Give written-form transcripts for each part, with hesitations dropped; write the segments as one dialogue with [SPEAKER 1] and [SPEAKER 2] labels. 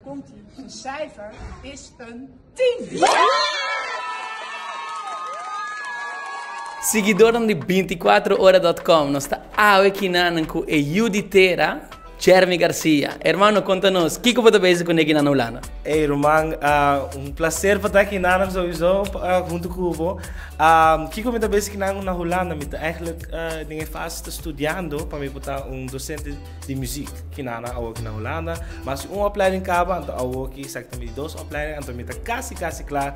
[SPEAKER 1] Komt ie, zijn cijfer is een 10!
[SPEAKER 2] Siguidornan di binticuatro ora dot com, nos ta awe kinanan ku e yu di tera, Jeremy Garcia. Hermano, konta nos, kiko bo ta bezig ku neki na Hulanda?
[SPEAKER 3] Ey ruman, un placer pa ta kinanan sowieso hunto ku bo. Kiko mi ta bezig kinan na Hulanda? Mi ta eigenlijk den e fase ta studiando pa mi por ta un docente di muziek kinanan awoki na Hulanda. Ma si un opleiding kaba, anto awoki esaki ta mi di dos opleiding, anto mi ta kasi kasi kla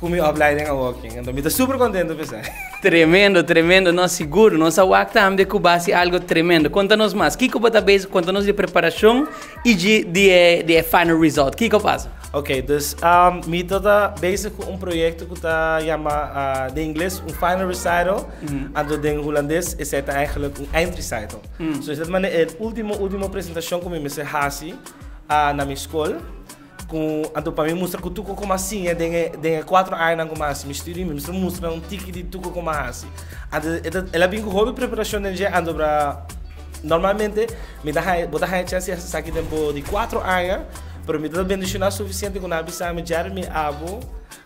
[SPEAKER 3] ku mi opleiding awoki. Anto mi ta super kontento p'esei.
[SPEAKER 2] Tremendo, tremendo. No, sigur. Nos a wak tambe ku bo hasi algo tremendo. Konta nos mas. Kiko bo ta bezig? Konta nos di e preparashon i di di e di e final result. Kiko pasa?
[SPEAKER 3] Oké, dus mi ta ta bezig ku un proyekto ku ta yama den ingles un final recital, anto den hulandes esei ta eigenlijk un eindrecital. So esei ta manera e ultimo ultimo presentashon ku mi mester hasi na mi skol. Ku anto pa mi mustra ku tuko ku mi a siña den e den e kuatro añanan ku mi a hasi mi studio, mi mester mustra un tiki di tuko ku mi a hasi. Anto e ta el a bin ku hopi preparashon den dje, anto bra normalmente mi ta haña bo ta haña chèns di hasi esaki den bo di kuatro aña, pero mi ta bendishoná sufisiente ku nan a bisa mi, Jeremy abo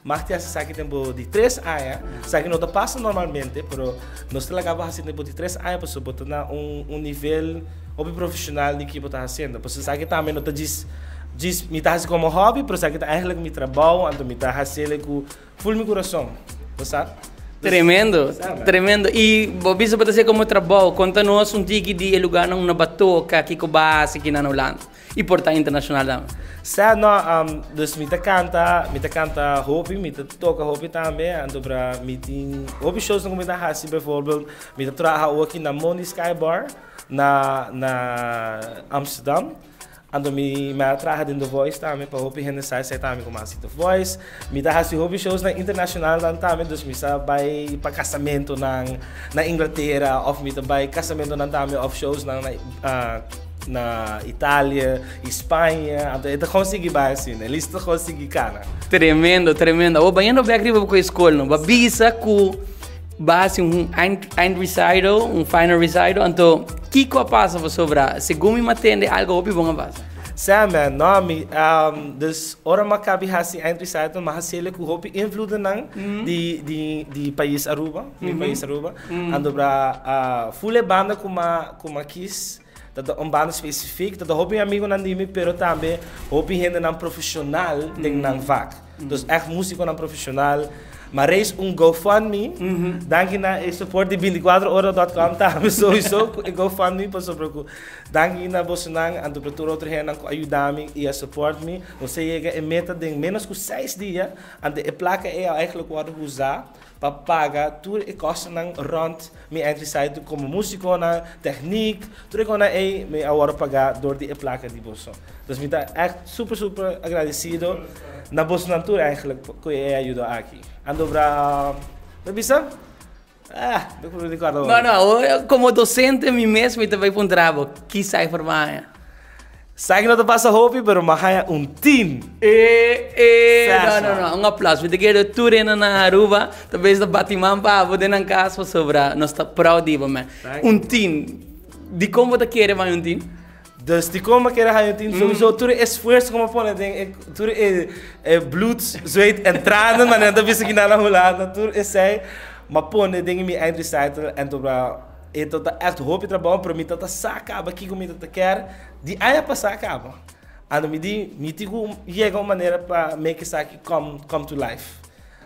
[SPEAKER 3] mag di hasi esaki den bo di tres aña. Esaki no ta pasa normalmente, pero nos ta laga bo hasi den bo di tres aña pasobra bo ta na un un nivel hopi profesional di ki bo ta hasiendo. Pasobra esaki tambe no ta djis djis mi ta hasi komo hobby, pero esaki ta eigenlijk mi trabou, anto mi ta hasiel ku ful mi kurason. Bo sa? Dus,
[SPEAKER 2] Tremendo,
[SPEAKER 3] sa, man.
[SPEAKER 2] tremendo. I bo bisa bo ta hasiel komo trabou. Konta nos un tiki di e lugarnan unda bo a toka, kiko bo a hasi aki na Hulanda i por ta internashonal tambe.
[SPEAKER 3] Sa, no, dus mi ta kanta, mi ta kanta hopi, mi ta toka hopi tambe, anto bra mi tin hopi showsnan ku mi ta hasi, bijvoorbeeld mi ta traha awoki na Money Sky Bar. Na na Amsterdam. Anto mi mi a traha den The Voice tambe pa hopi hende sa esei tambe ku mi a hasi The Voice. Mi ta hasi hopi showsnan internashonalnan tambe, dus mi sa bai pa kasamentunan na Inglatera òf mi ta bai kasamentunan tambe òf showsnan na na Italia i Spaña. Anto e ta kon sigui bai asina, e lista ta kon sigui kana.
[SPEAKER 2] Tremendo, tremendo. Awor bayendo bek riba ku e skol no, bo a bisa ku. Ba hasi un eind recital, un final recital, anto kiko a pasa pasobra segun mi matende algo hopi bon a pasa.
[SPEAKER 3] Sa man, no mi, dus ora mi a kabi hasi eind recital mi a hasiel ku hopi invloedennan di di di pais Aruba, mi pais Aruba, anto bra ful e banda ku mi a ku mi a kis ta ta un banda specifiek, ta ta hopi amigonan di mi pero tambe hopi hendenan profesional den nan vak. Dus echt musiconan profesional. Ma raise un GoFundMe. Danki na e support di binticuatro ora dot com tambe sowieso cu e GoFundMe pasobra cu danki na bosonan anto pa tur otro hendenan cu a yuda mi y a support mi. Nos a yega e meta den menos cu seis dia anto e placa ey a eigenlijk wordo usa pa paga tur e kostennan rond mi entry site komo musikonan, techniek, tur e konan ei mi a wòrdu pagá dor di e plaka di boso. Dus mi ta ègt super super agradesido na bosonan tur eigenlijk ku e ayudo aki. Andobra, mi bisa? Ah, mi por recorda
[SPEAKER 2] No, no, komo docente mi mes mi ta bai puntra bo, ki cijfer bo a haña?
[SPEAKER 3] Sa ki no ta pasa hopi pero m'a haña un tin.
[SPEAKER 2] E e no no no un aplauso mi ta kere tur hende na Aruba ta bes ta bati man pa abo den nan kas pasobra nos ta proud di bo man. Un tin dikon bo ta kere haña un tin?
[SPEAKER 3] Dus dikon bo kere haña un tin souiso tur e esfuerso ku bo pone den e tur e e bloed zweet en tranen manera nan ta bisa kinan na Hulanda tur esei m'a pone den mi eindrecital en tobra E ta ta echt hopi trabou, pero mi ta ta sa kaba kiko mi ta ta kier di aña pasá kaba. Anto mi di, mi tin ku yega un manera pa make esaki come come to life.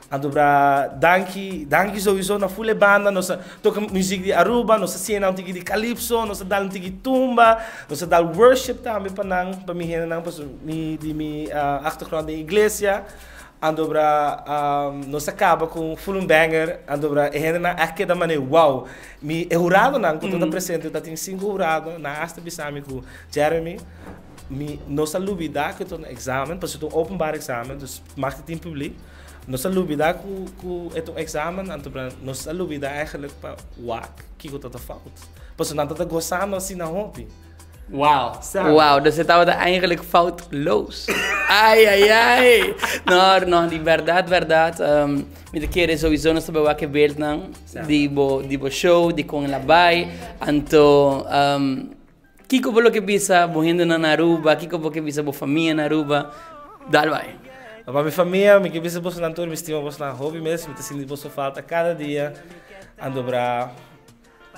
[SPEAKER 3] Anto bra danki, danki souiso na ful e banda, nos a toka muziek di Aruba, nos a siña nan un tiki di calypso, nos a dal un tiki tumba, nos a dal worship tambe pa nan, pa mi hendenan, pasobra mi di mi achtergrond den iglesia. Anto bra nos a kaba ku un full un banger, anto bra e hendenan a keda manera wow. Mi e huradonan ku tabata presente ta tin sinku hurado, nan a hasta bisa mi ku Jeremy mi nos a lubida ku e ta un examen pasobra ta un openbaar examen dus mag di tin publiek. Nos a lubida ku ku e ta un examen anto bra nos a lubida eigenlijk pa wak kiko ta ta fout pasobra nan tabata gosando asina hopi.
[SPEAKER 2] Wow, wow, dus e tabata eigenlijk foutloos. Ai, ai, ai. No, no, di berdad, berdad. Um, mi ta kere sowieso nos ta bai wak e beeldnan di bo, di bo show, di kon el a bai. Anto, um, Kiko bo lo ke bisa bo hendenan na Aruba, kiko bo ke bisa bo famia na Aruba? Dal bai.
[SPEAKER 3] Pa mi famia, mi ke bisa bosonan tur, mi stima bosonan hopi mes, mi ta sinti boso falta kada dia. Anto bra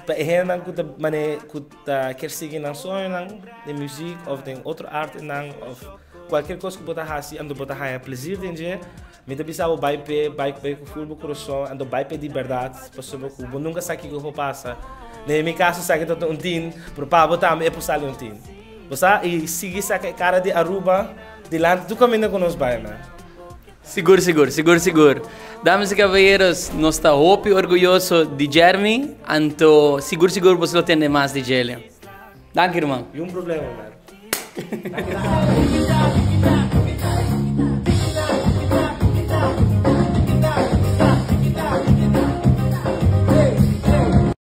[SPEAKER 3] pa e hendenan ku ta mane ku ta kier sigui nan soñonan den muzik of den otro artenan of kualkier kos ku bo ta hasi anto bo ta haña plesir den dje, mi ta bisa bo bai p'e, bai bai ku ful bo kurason, anto bai p'e di bèrdat pasobra ku bo nunka sa kiko por pasa. Den mi kaso esaki ta un tin, pero pa bo tambe e por sali un tin. Bo sa? I sigui saka e kara di Aruba dilanti tur kaminda ku nos bai, man.
[SPEAKER 2] Sigur, sigur, sigur, sigur. Damas y caballeros, nos ta hopi orguyoso di Jeremy, anto sigur sigur boso lo tende mas di djele. Danki, ruman.
[SPEAKER 3] Niun problema, man.